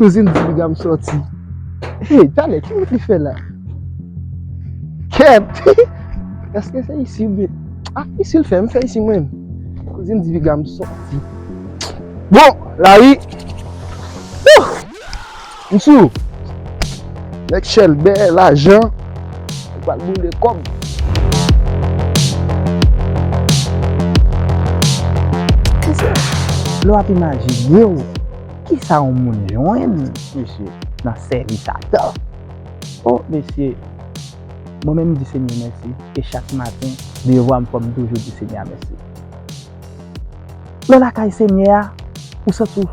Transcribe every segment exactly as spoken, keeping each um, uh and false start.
Kouzin di piga m sòti. Hey, talè, ki wout li fè la? Kèt! Èske se isi oubyen? Ah, isi l fè, m fè isi mwen. Kouzin di piga m sòti. Bon, lari. Wouh! M sou. Nèg chèlbè, lajan. Ou pral boule kòb. Mesye, lè w ap imajine w, kisa yon moun jwenn, mesye, nan sèvi Satan? O, mesye, mwen menm m di Senyè mèsi, e chak maten, devwa m fò m toujou di Senyè a mèsi. Lè w lakay Senyè a, ou santi w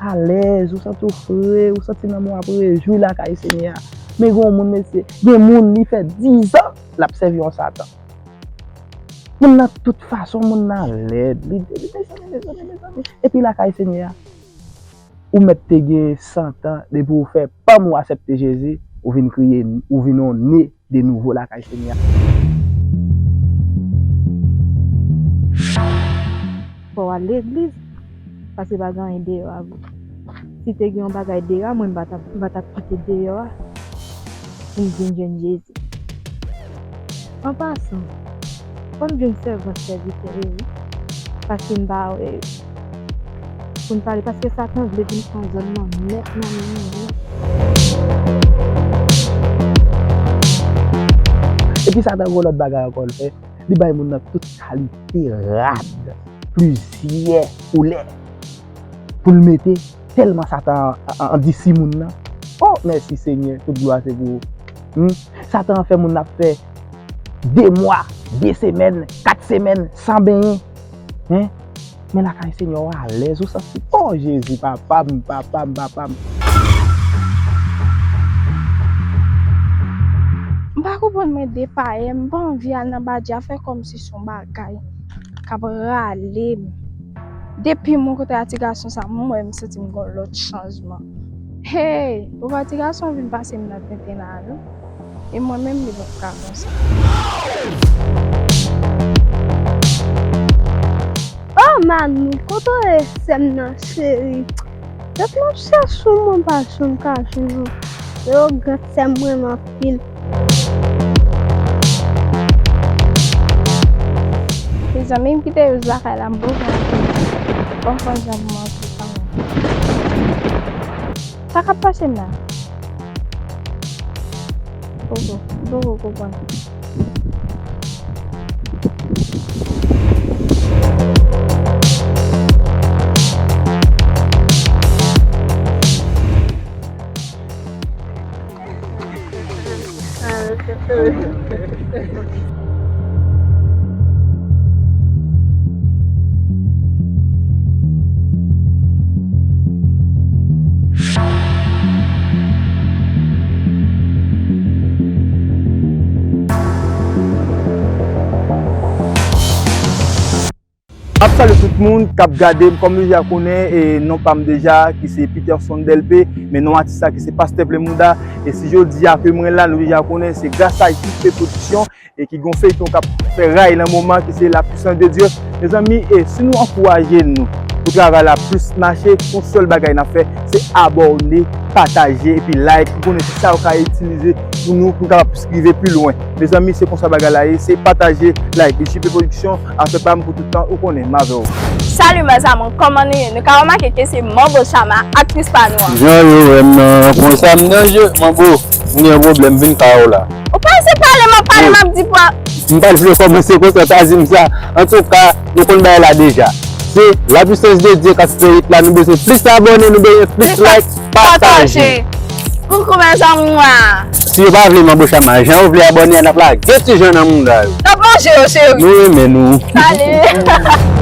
alèz, ou santi w fre, ou santi nanm ou ap rejwi lakay Senyè a. Men gen yon moun, mesye, gen moun li fè dizan l ap sèvi yon Satan. Moun nan tout fason, moun nan lèd. Li, li, mezanmi, mezanmi, mezanmi. Epi lakay Senyè a, ou mèt te gen san tan, depi ou fè pam ou asèpte Jezi, ou vin kriye, ou vin yon ne de nouvo lakay Senyè a. Fò w al legliz, paske pa gen anyen deyò a vre. Si te gen yon bagay deyò a, mwen m pa t ap, m pa t ap kite deyò a pou m vin jwenn Jezi. An pasan, fò n jwenn sèvant sèvitè yo wi, paske m pa wè yo. Pou n pale, paske Satan vle vin pran zòn nan nèt nan men nou wi. Epi Satan gen yon lòt bagay ankò l fè, li bay moun nan tout kalite rad, plizyè koulè pou l mete, tèlman Satan an, an, andisi moun nan. O, mèsi Senyè, tout glwa se pou ou. Hmm? Satan an fè moun ap fè de mwa, de semèn, kat semèn san benyen. Hein? Men lakay Senyè w alèz, ou santi, o Jezi, papa m, papa m, papa m. M pa konprann mwen depayè, m pa anvi al nan badja, fè kòmsi se yon bagay k ap rale m. Depi m rankontre a ti gason sa, m wè m santi m gen yon lòt chanjman. Hey! Ou wè ti gason vin pase m nan tenten la, non? E mwen menm, li p ap ka konsa. Oh, Manou, kote w ye sè m nan, cheri? Tèt m ap chèche w, mwen pa janm ka jwenn ou. Yo, gran sè m renmen anpil. Mezanmi, m kite yo lakay la, m poko antre. Bon, bon, jan pou m antre kanmenm. Sa k ap pase m la? Poko, poko konprann. M ap salye tout moun k ap gade m, kòm nou deja konnen, e, non pa m deja, ki se Peterson Delpé, men non atis la ki se Pastè Plemouda, e si jodi a ke mwen la, nou deja konnen, se gras a J P Production, e ki gon feyton k ap fè ray nan moman, ki se La Puissance de Dieu. Mezanmi, e si nou ankouraje nou pou travay la plis mache, gon sèl bagay n ap fè, se abòne, pataje, epi like, ou konnen se sa yo ka itilize pou nou, pou nou kapab plis rive pi lwen. Mezanmi, se konsa bagay la ye, se pataje, like, J P Production, afè pa m pou tout tan, ou konnen, m avè w. Salut mes amours, kòman nou ye? Nou ka remake ke se Manbo Chama, aktris pa nou an. Jan yo wè m nan, konsa m danje, Manbo, m gen yon pwoblèm, vin kay ou la. Ou pa se pale, m ap pale, m ap di pa. M pa t vle kòmanse konsa, pa di m sa. Antouka, nou konn bagay la deja. Se La Puissance de Dieu k ap fè hit la, nou bezwen plis abòne, nou bezwen plis like, pataje. Koukou mes amours. Si yo pa vle Manbo Chama, jan yo vle abòne a, n ap lage ti jan nan mouda yo. N ap manje yo, cheri. Nou renmen nou. Salut.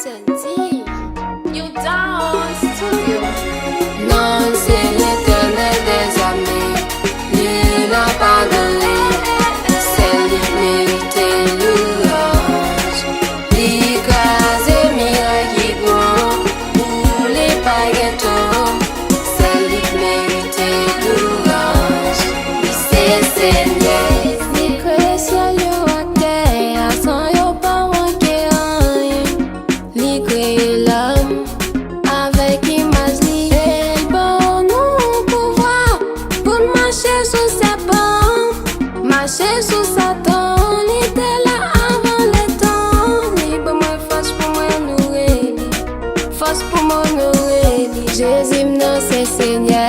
Sandy, you down studio. Non, se Letènèl dèzame. Kenya,